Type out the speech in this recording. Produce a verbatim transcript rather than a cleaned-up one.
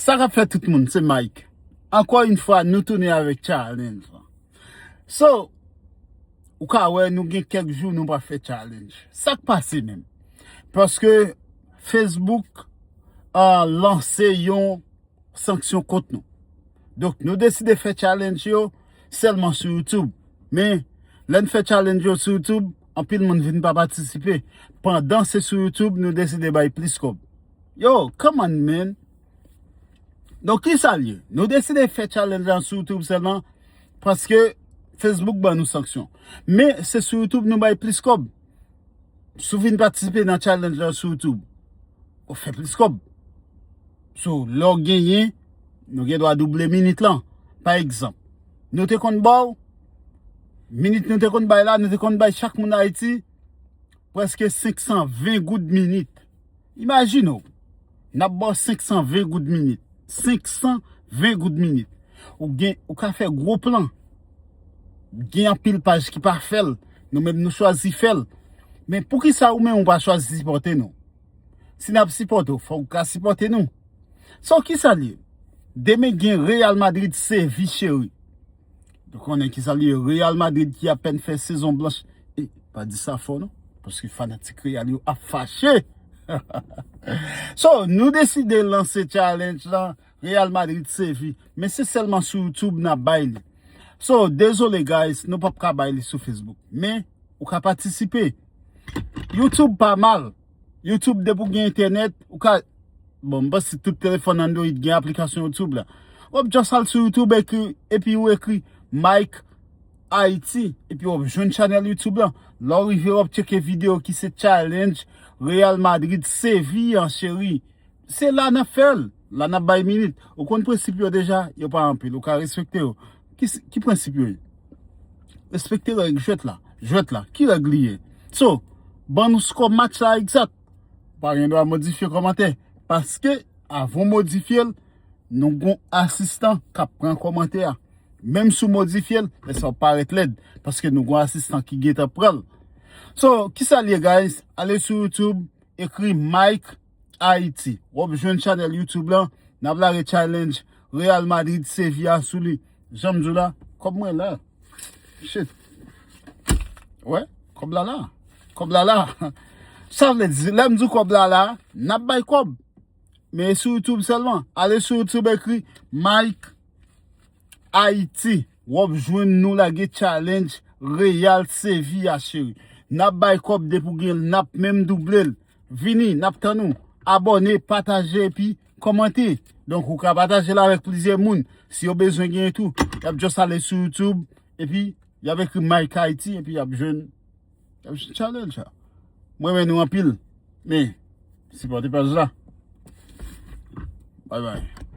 Sa k ap fè tout moun, se Mike. Ankò yon fwa, nou tounen avèk challenge lan. So, ou ka wè, nou gen kèk jou nou pa fè challenge. Sa k pase menm? Paske Facebook uh, lanse yon sanksyon kont nou. Donk, nou deside fè challenge yo sèlman sou YouTube. Men, lè n fè challenge yo sou YouTube, anpil moun vin pa patisipe. Pandan se sou YouTube, nou deside bay plis kòb. Yo, come on, man. Donk, ki sa l ye? Nou deside fè challenge lan sou YouTube sèlman paske Facebook ban nou sanksyon. Men, se sou YouTube nou bay plis kòb. Si w vin patisipe nan challenge lan sou YouTube, ou fè plis kòb. So, lè w genyen, nou gen dwa double minit lan. Pa egzanp, nou te konn ba w, minit nou te konn bay la, nou te konn bay chak moun Ayiti prèske senk san ven goud minit. Imajine w, n ap ba w senk san ven goud minit. Senk san ven goud minit. Ou gen, ou ka fè gwo plan. Gen anpil paj ki pa fè l. Nou menm nou chwazi fè l. Men poukisa ou menm ou pa chwazi sipòte nou? Si n ap sipòte w, fòk ou ka sipòte nou. So, ki sa l ye? Demen gen Real Madrid Sevi, cheri. Nou konnen ki sa l ye, Real Madrid ki apèn fè sezon blanch. E, pa di sa fò non, paske fanatik Real yo ap fache. So, nou deside lanse challenge lan, Real Madrid Sevi. Men se sèlman sou YouTube n ap bay li. So, dezole guys, nou p ap ka bay li sou Facebook. Men, ou ka patisipe. YouTube pa mal. YouTube, depi w gen entènèt, ou ka, bon, m panse tout telefòn Android gen aplikasyon YouTube la. W ap just al sou YouTube epi, epi ou ekri Mike Haiti, epi w ap jwenn chanèl YouTube lan. Lè w rive, w ap tcheke videyo ki se challenge Real Madrid Sevi an, cheri. Se la n ap fè l. La n ap bay minit. Ou konn prensip yo deja, yo pa anpil. Ou ka respekte yo. Ki, s- ki prensip yo ye? Respekte règ jwèt la. Jwèt la. Ki règ li ye? So, ban nou skò match la egzak. Pa gen dwa modifye kòmantè. Paske, avan w modifye l, nou gon asistan k ap pran kòmantè a. Menm si w modifye l, men sa w parèt lèd. Paske nou gon asistan ki gentan pran l. So, ki sa l ye, guys? Ale sou YouTube, ekri Mike Haiti. W ap jwenn chanèl YouTube lan. N ap lage challenge Real Madrid Sevilla sou li. Jan m di w la, kòb mwen la. Shit. Wè, kòb la la. Kòb la la. Sa vle di, lè m di kòb la la, n ap bay kòb. Men e sou YouTube sèlman. Ale sou YouTube, ekri Mike Haiti. W ap jwenn nou lage challenge Real Sevilla, cheri. N ap bay kòb depi w gen l, n ap menm double l. Vini, n ap tann ou. Abòne, pataje epi kòmante. Donk, ou ka pataje l avèk plizyè moun. Si yo bezwen genyen tou, y ap just ale sou YouTube epi y ap ekri Mike Haiti epi y ap jwenn, y ap jwenn challenge la. Mwen renmen nou anpil. Men, sipòte paj la. Bye bye.